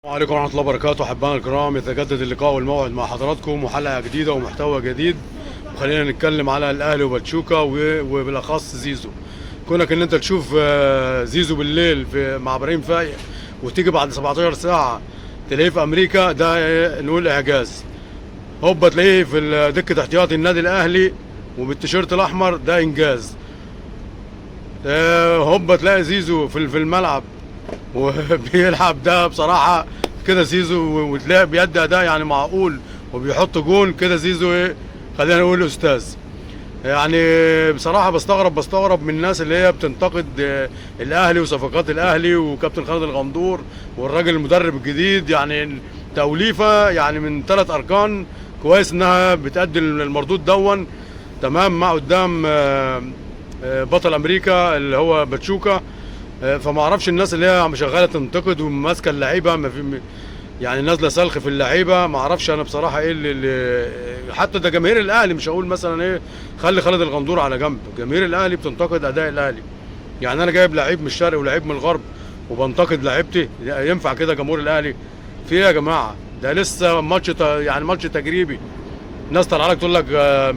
عليكم ورحمة الله وبركاته. أحبائنا الكرام، يتجدد اللقاء والموعد مع حضراتكم وحلقة جديدة ومحتوى جديد. وخلينا نتكلم على الأهلي وباتشوكا وبالأخص زيزو. كونك إن أنت تشوف زيزو بالليل في مع إبراهيم فايق وتيجي بعد 17 ساعة تلاقيه في أمريكا، ده نقول إعجاز. هوبا تلاقيه في دكة احتياطي النادي الأهلي وبالتيشيرت الأحمر، ده إنجاز. هوبا تلاقي زيزو في الملعب وبيلعب، ده بصراحة كده زيزو، وتلاقي بيأدي أداء يعني معقول وبيحط جون كده زيزو، إيه خلينا نقول أستاذ. يعني بصراحة بستغرب من الناس اللي هي بتنتقد الأهلي وصفقات الأهلي وكابتن خالد الغندور والراجل المدرب الجديد. يعني توليفة يعني من 3 أركان، كويس إنها بتأدي المردود دون تمام مع قدام بطل أمريكا اللي هو باتشوكا. فما اعرفش الناس اللي هي شغالة تنتقد وماسكه اللعيبة، ما في يعني نازله سلخ في اللعيبة، ما اعرفش انا بصراحة ايه اللي حتى ده جماهير الاهلي، مش هقول مثلا ايه خلي خالد الغندور على جنب، جماهير الاهلي بتنتقد اداء الاهلي. يعني انا جايب لعيب من الشرق ولعيب من الغرب وبنتقد لعيبتي، ينفع كده جمهور الاهلي؟ في ايه يا جماعة؟ ده لسه ماتش يعني ماتش تجريبي، الناس طالعه لك تقول لك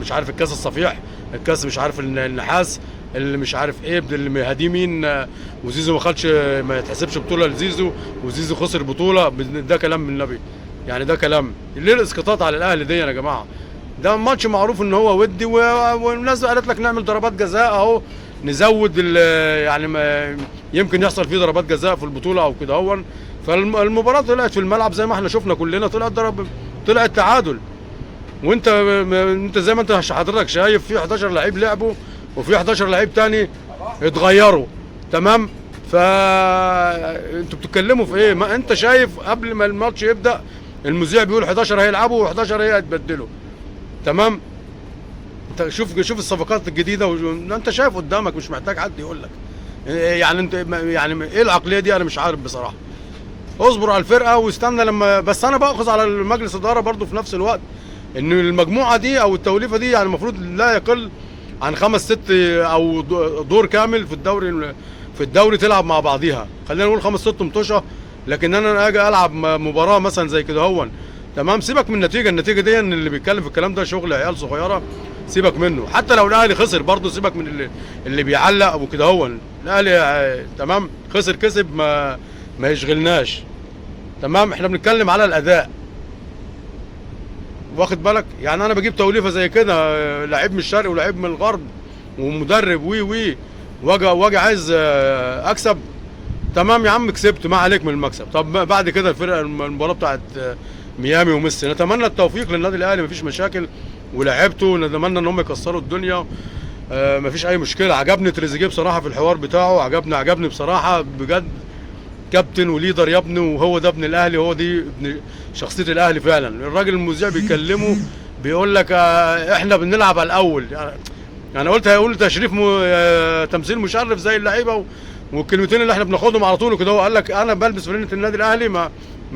مش عارف الكاس الصفيح، الكاس مش عارف النحاس، اللي مش عارف ايه، اللي هديه مين، وزيزو ما خدش، ما يتحسبش بطوله لزيزو، وزيزو خسر بطوله. ده كلام من النبي يعني، ده كلام ليه الاسقاطات على الاهلي دي يا جماعة؟ ده ماتش معروف ان هو ودي، والناس قالت لك نعمل ضربات جزاء اهو، نزود يعني ما يمكن يحصل فيه ضربات جزاء في البطولة او كده اهون. فالمباراه طلعت في الملعب زي ما احنا شفنا كلنا، طلعت ضرب، طلعت تعادل. وانت انت زي ما انت حضرتك شايف في 11 لعيب لعبوا وفي 11 لعيب تاني اتغيروا، تمام؟ فا انتوا بتتكلموا في ايه؟ ما انت شايف قبل ما الماتش يبدا المذيع بيقول 11 هيلعبوا و11 هيتبدلوا، تمام؟ انت شوف الصفقات الجديدة انت شايف قدامك، مش محتاج حد يقول لك. يعني انت يعني ايه العقلية دي؟ انا مش عارف بصراحة. اصبر على الفرقة واستنى لما، بس انا باخذ على المجلس الادارة برضو في نفس الوقت ان المجموعة دي او التوليفه دي يعني المفروض لا يقل عن 5 6 او دور كامل في الدوري، في الدوري تلعب مع بعضيها، خلينا نقول 5 6 مطوشه. لكن انا اجي العب مباراة مثلا زي كده هون، تمام؟ سيبك من النتيجة، النتيجة دي ان اللي بيتكلم في الكلام ده شغل عيال صغيرة، سيبك منه. حتى لو الاهلي خسر برضه سيبك من اللي بيعلق وكده هون. الاهلي تمام خسر كسب ما يشغلناش، تمام؟ احنا بنتكلم على الاداء، واخد بالك؟ يعني انا بجيب توليفة زي كده، لعيب من الشرق ولعيب من الغرب ومدرب وي واجي عايز اكسب، تمام يا عم كسبت، ما عليك من المكسب. طب بعد كده الفرقة المباراة بتاعت ميامي وميسي، نتمنى التوفيق للنادي الاهلي، مفيش مشاكل، ولعبته نتمنى ان هم يكسروا الدنيا، مفيش اي مشكلة. عجبني تريزيجيه بصراحة في الحوار بتاعه، عجبني بصراحة بجد، كابتن و leader يا ابني، وهو ده ابن الاهلي، هو دي ابن شخصية الاهلي فعلا. الراجل المذيع بيكلمه بيقول لك احنا بنلعب على الاول، يعني قلت هيقول تشريف تمثيل مشرف زي اللعيبة والكلمتين اللي احنا بناخدهم على طول وكده. هو قال لك انا بلبس فانلة النادي الاهلي، ما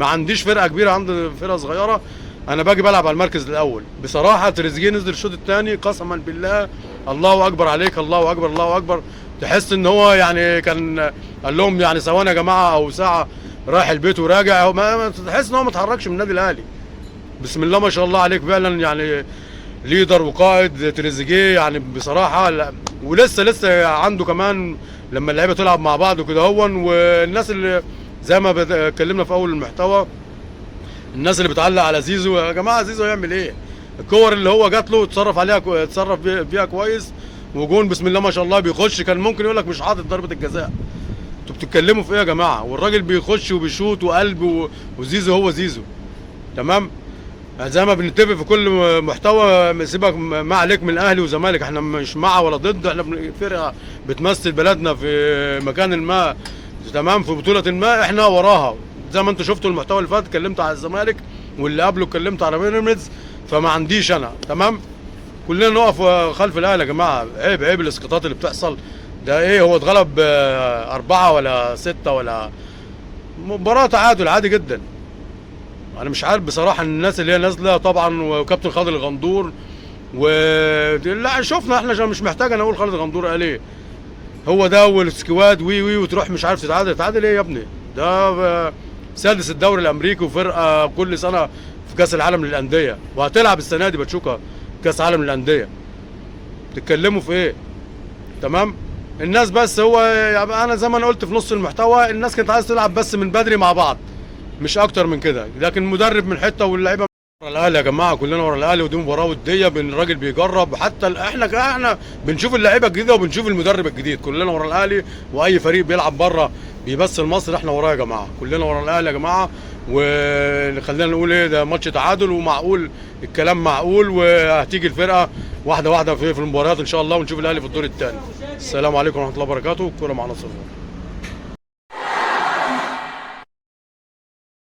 عنديش فرقه كبيرة، عندي فرقه صغيرة، انا باجي بلعب على المركز الاول. بصراحة تريزيجيه نزل الشوط الثاني قسما بالله الله اكبر عليك، الله اكبر الله اكبر، تحس ان هو يعني كان قال لهم يعني ثواني يا جماعة او ساعة رايح البيت وراجع، ما تحس ان هو ما اتحركش من النادي الاهلي. بسم الله ما شاء الله عليك فعلا، يعني leader وقائد تريزيجيه يعني بصراحة. لا، ولسه لسه عنده كمان لما اللعيبة تلعب مع بعض وكده هون. والناس اللي زي ما اتكلمنا في اول المحتوى، الناس اللي بتعلق على زيزو، يا جماعة زيزو يعمل ايه؟ الكور اللي هو جات له اتصرف عليها اتصرف بيها كويس، وجون بسم الله ما شاء الله بيخش، كان ممكن يقول لك مش حاطط ضربه الجزاء. انتوا بتتكلموا في ايه يا جماعة؟ والراجل بيخش وبيشوط وقلب وزيزو هو زيزو، تمام؟ زي ما بنتفق في كل محتوى، سيبك ما عليك من الاهلي وزمالك، احنا مش مع ولا ضد، احنا فرقه بتمثل بلدنا في مكان ما، تمام، في بطوله ما احنا وراها. زي ما انتوا شفتوا المحتوى اللي فات اتكلمت على الزمالك، واللي قبله اتكلمت على بيراميدز، فما عنديش انا، تمام؟ كلنا نقف خلف الاهلي يا جماعة، عيب عيب الاسقاطات اللي بتحصل ده. ايه هو اتغلب 4 ولا 6 ولا مباراة تعادل عادي جدا. انا مش عارف بصراحة الناس اللي هي نازله طبعا، وكابتن خالد الغندور و لا شفنا احنا، مش محتاج انا اقول خالد الغندور قال ايه، هو ده وال squad وي وي وتروح مش عارف تتعادل، تعادل ايه يا ابني؟ ده سادس الدوري الامريكي، وفرقه كل سنة في كاس العالم للاندية، وهتلعب السنة دي باتشوكا كاس عالم للاندية. تتكلموا في ايه؟ تمام. الناس بس هو يعني انا زي ما انا قلت في نص المحتوى، الناس كانت عايزه تلعب بس من بدري مع بعض، مش اكتر من كده. لكن مدرب من حتة واللعيبة ورا الاهلي يا جماعة، كلنا ورا الاهلي، ودي مباراة وديه، الراجل بيجرب، حتى احنا بنشوف اللعيبة الجديدة وبنشوف المدرب الجديد، كلنا ورا الاهلي. واي فريق بيلعب بره بيمثل مصر احنا وراه يا جماعة، كلنا ورا الاهلي يا جماعة. وخلينا نقول ايه، ده ماتش تعادل ومعقول، الكلام معقول، وهتيجي الفرقة واحدة واحدة في المباريات ان شاء الله، ونشوف الاهلي في الدور الثاني. السلام عليكم ورحمة الله وبركاته. الكورة مع نصر.